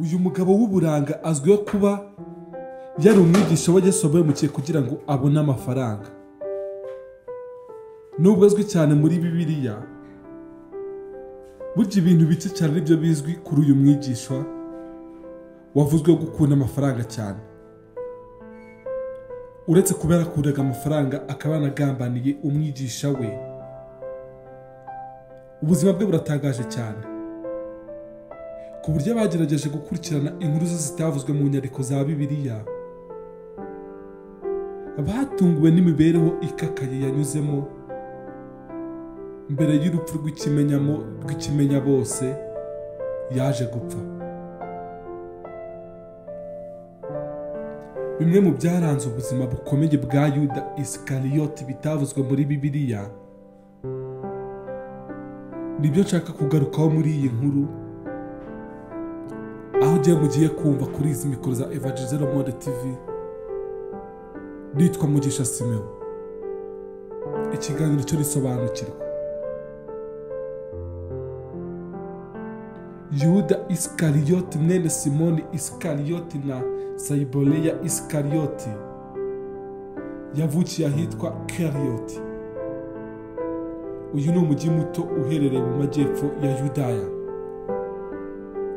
Uyu mugabo w'uburanga azwiho kuba yari umwigisha wa Yesu wabahemukiye kugira ngo abone amafaranga. Nubwo azwi cyane muri Bibiliya, burya ibintu bike cyane aribyo bizwi kuri uyu mwigisha wavuzwe gukunda amafaranga cyane. Uretse kuba yarakundaga amafaranga, akaba yanagambaniye umwigisha we. Ubuzima bwe buratangaje cyane, ku buryo abagerageje gukurikirana inkuru ze zitavuzwe mu nyandiko za Bibiliya batunguwe n'imibereho ikakaye yanyuzemo mbere y'urupfu rw'ikimenya bose yaje gupfa. Bimwe mu byaranze ubuzima bukomeye bwa Yuda Isikariyoti bitavuzwe muri Bibiliya nibyo nshaka kugarukaho muri iyi nkuru, aho ugiye mugiye kumva kuri izi mikoro za Evangelizero Monde TV. Nitwa Mugisha Simeo. Ikiganiro cyo risobanukirwa. Yuda Isikariyoti mwene Simoni Isikariyoti na Sayiboleya Isikariyoti yavukiye ahitwa Keriyoti. Uyu ni umujyi muto uherereye mu majyepfo ya Yudaya,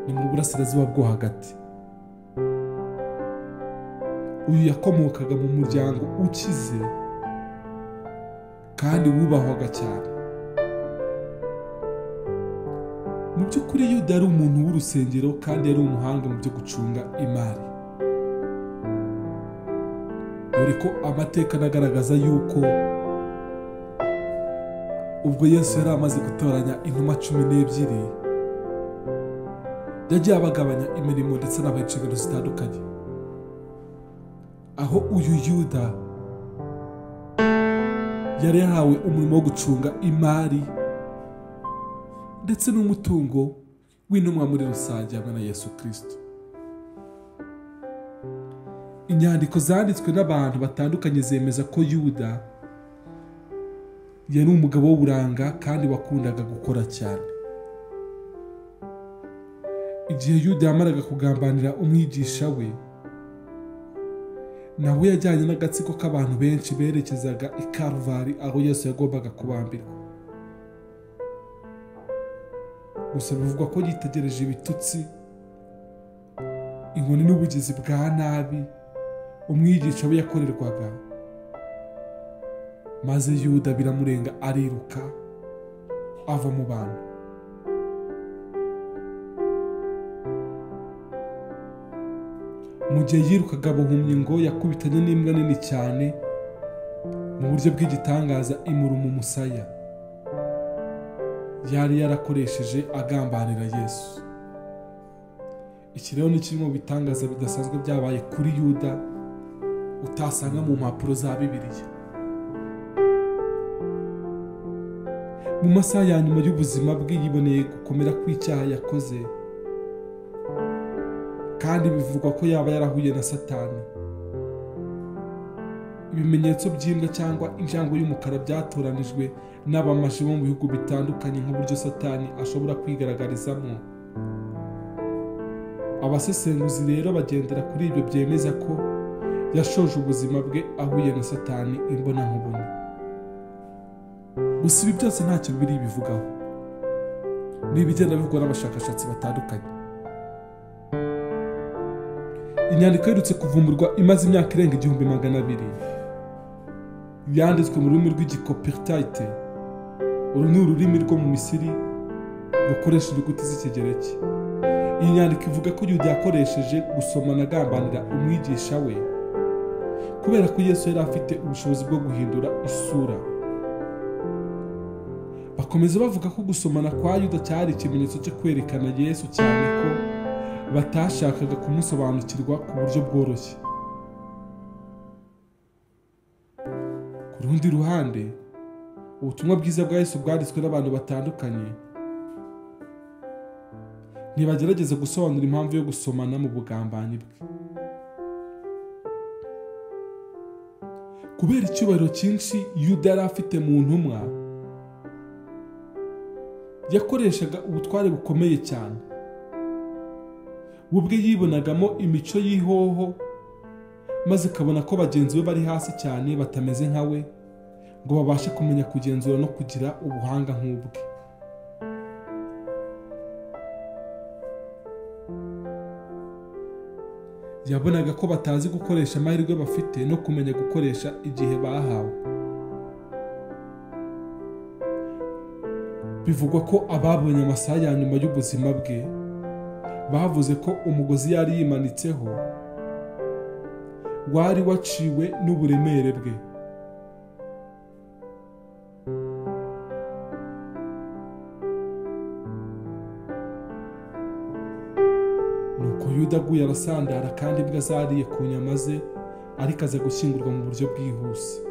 ni mu burasirazuba bwo hagati. Uyu yakomokaga mu muryango ukize kandi wubahwaga cyane. Mu by'ukuri Yuda yari umuntu w'urusengero kandi yari umuhanga mu byo gucunga imari, dore ko amateka anagaragaza yuko ubwo Yesu yari amaze gutoranya intumwa 12 yagiye abagabanya imirimo ndetse n'abaha inshingano zitandukanye, aho uyu Yuda yari yahawe umurimo wo gucunga imari ndetse n'umutungo w'intumwa muri rusange hamwe na Yesu Kristo. Inyandiko zanditswe n'abantu batandukanye zemeza ko Yuda yari umugabo w'uburanga kandi wakundaga gukora cyane. Igihe Yuda yamaraga kugambanira umwigisha we, nawe yajyanye n'agatsiko k'abantu benshi berekezaga i Karuvali aho Yesu yagombaga kubambirwa. Gusa bivugwa ko yitegereje ibitutsi, inkoni n'ubugizi bwa nabi umwigisha we yakorerwaga, maze Yuda biramurenga ariruka ava mu bantu. Mu gihe yirukaga buhumyi ngo yakubitanye n'imbwa nini cyane mu buryo bw'igitangaza imuruma umusaya yari yarakoresheje agambanira Yesu. Iki rero ni kimwe mu bitangaza bidasanzwe byabaye kuri Yuda utasanga mu mpapuro za Bibiliya. Mu masaha ya nyuma y'ubuzima bwe yiboneye gukomera kw'icyaha yakoze, kandi bivugwa ko yaba yarahuye na Satani. Ibimenyetso by'imbwa cyangwa injangwe y'umukara byatoranijwe n'abamaji bo mu bihugu bitandukanye nk'uburyo Satani ashobora kwigaragarizamo. Abasesenguzi rero bagendera kuri ibyo byemeza ko yashoje ubuzima bwe ahuye na Satani imbonankubone. Gusa ibi byose ntacyo biri bivugaho, ni ibigenda bivugwa n'abashakashatsi batandukanye. Inyandiko iherutse kuvumburwa imaze imyaka irenga 1200 yanditswe mu rurimi rw'Igikopitayite. Uru ni ururimi rwo mu Misiri rukoresha inyuguti z'Ikigereki. Iyi nyandiko ivuga ko Yuda yakoresheje gusomana agambanira umwigisha we, kubera ko Yesu yari afite ubushobozi bwo guhindura isura. Bakomeza bavuga ko gusomana kwa Yuda cyari ikimenyetso cyo kwerekana Yesu, cyane ko batashakaga kumusobanukirwa ku buryo bworoshye. Ku rundi ruhande, ubutumwa bwiza bwa Yesu bwanditswe n'abantu batandukanye ntibagerageza gusobanura impamvu yo gusomana mu bugambanyi bwe. Kubera icyubahiro cyinshi Yuda yari afite mu ntumwa, yakoreshaga ubutware bukomeye cyane. Ubwe yibonagamo imico y'ihoho, maze akabona ko bagenzi be bari hasi cyane batameze nka we, ngo babashe kumenya kugenzura no kugira ubuhanga nk'ubwe. Yabonaga ko batazi gukoresha amahirwe bafite no kumenya gukoresha igihe bahawe. Bivugwa ko ababonye amasaha ya nyuma y'ubuzima bwe bavuze ko umugozi yari yimanitseho wari waciwe n'uburemere bwe. Nuko Yuda aguye arasandara, kandi imbwa zariye ku nyama ze, ariko aza gushyingurwa mu buryo bwihuse.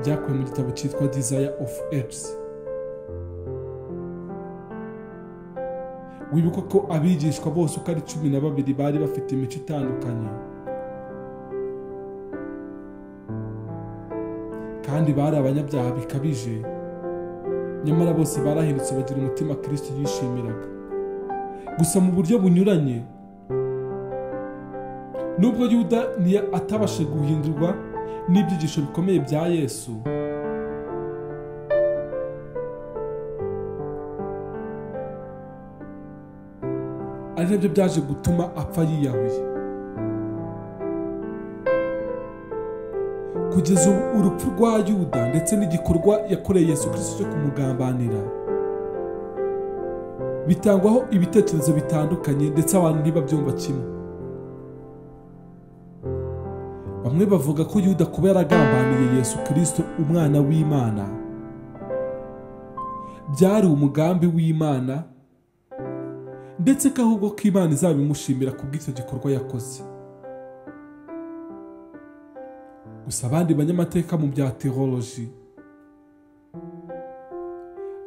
Byakuwe mu gitabo cyitwa Desire of Apes. Wibuka ko abigishwa bose uko ari 12 bari bafite imico itandukanye, kandi bari abanyabyaha bikabije, nyamara bose barahindutse bagira umutima Kristo yishimiraga, gusa mu buryo bunyuranye. Nubwo Yuda atabashe guhindurwa n'ibyigisho bikomeye bya Yesu, ari nabyo byaje gutuma apfa yiyahuye. Kugeza ubu urupfu rwa Yuda ndetse n'igikorwa yakoreye Yesu Kristo cyo kumugambanira bitangwaho ibitekerezo bitandukanye, ndetse abantu ntibabyumva kimwe. Bamwe bavuga ko Yuda kuba yaragambaniye Yesu Kristo umwana w'Imana byari umugambi w'Imana, ndetse ko ahubwo ko Imana izabimushimira kubw'icyo gikorwa yakoze. Gusa abandi banyamateka mu bya theology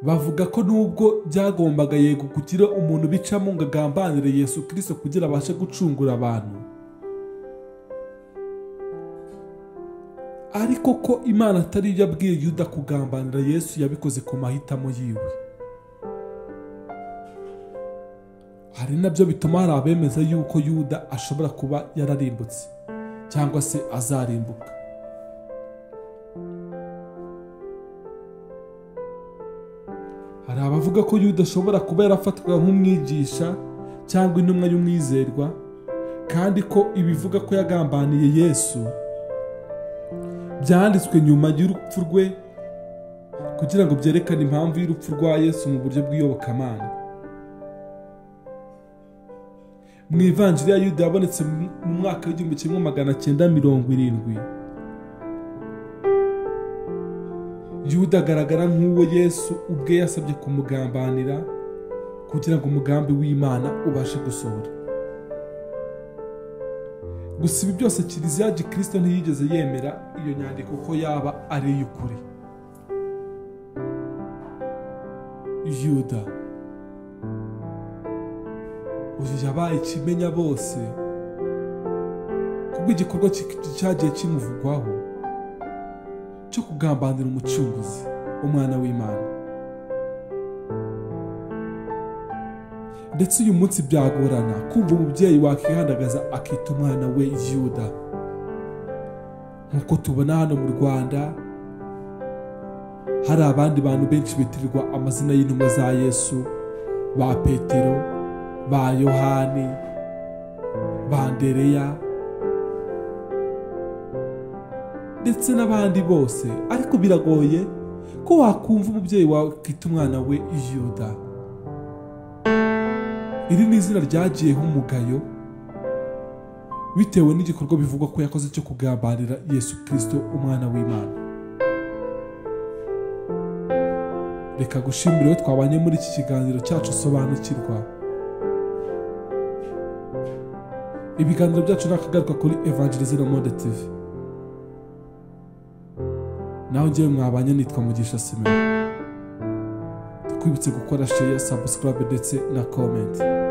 bavuga ko nubwo byagombaga yego kugira umuntu bicamo ngo agambanire Yesu Kristo kugira abashe gucungura abantu, ariko ko Imana atari yo yabwiye Yuda kugambanira Yesu, yabikoze ku mahitamo yiwe. Hari nabyo bituma hari abemeza yuko Yuda ashobora kuba yararimbutse cyangwa se azarimbuka. Hari abavuga ko Yuda ashobora kuba yarafatwaga nk'umwigisha cyangwa intumwa y'umwizerwa, kandi ko ibivuga ko yagambaniye Yesu byanditswe nyuma y'urupfu rwe kugira ngo byerekane impamvu y'urupfu rwa Yesu mu buryo bw'iyobokamana. Mu Ivanjiri ya Yuda yabonetse mu mwaka w'1970, Yuda agaragara nk'uwo Yesu ubwe yasabye kumugambanira kugira ngo umugambi w'Imana ubashe gusohora. Gusa ibi byose Kiliziya Gikristo ntiyigeze yemera iyo nyandiko ko yaba ari iy'ukuri. Yuda uyu yabaye ikimenya bose kubw'igikorwa cyagiye kimuvugwaho cyo kugambanira umucunguzi umwana w'Imana. Ndetse uyu munsi byagorana kumva umubyeyi wakihandagaza akita umwana we Yuda, nkuko tubona hano mu Rwanda hari abandi bantu benshi bitirirwa amazina y'intumwa za Yesu, ba Petero, ba Yohani, ba Andereya ndetse n'abandi bose. Ariko biragoye ko wakumva umubyeyi wawe akita umwana we Yuda. Iri ni izina ryagiyeho umugayo bitewe n'igikorwa bivugwa ko yakoze cyo kugambanira Yesu Kristo umwana w'Imana. Reka gushimira twabanye muri iki kiganiro cyacu sobanukirwa. Ibiganiro byacu nakagaruka kuri Evangelize Le Monde TV. Naho ngewe mwabanye nitwa Mugisha Simeon. Tukwibutse gukora share, subscribe ndetse na comment.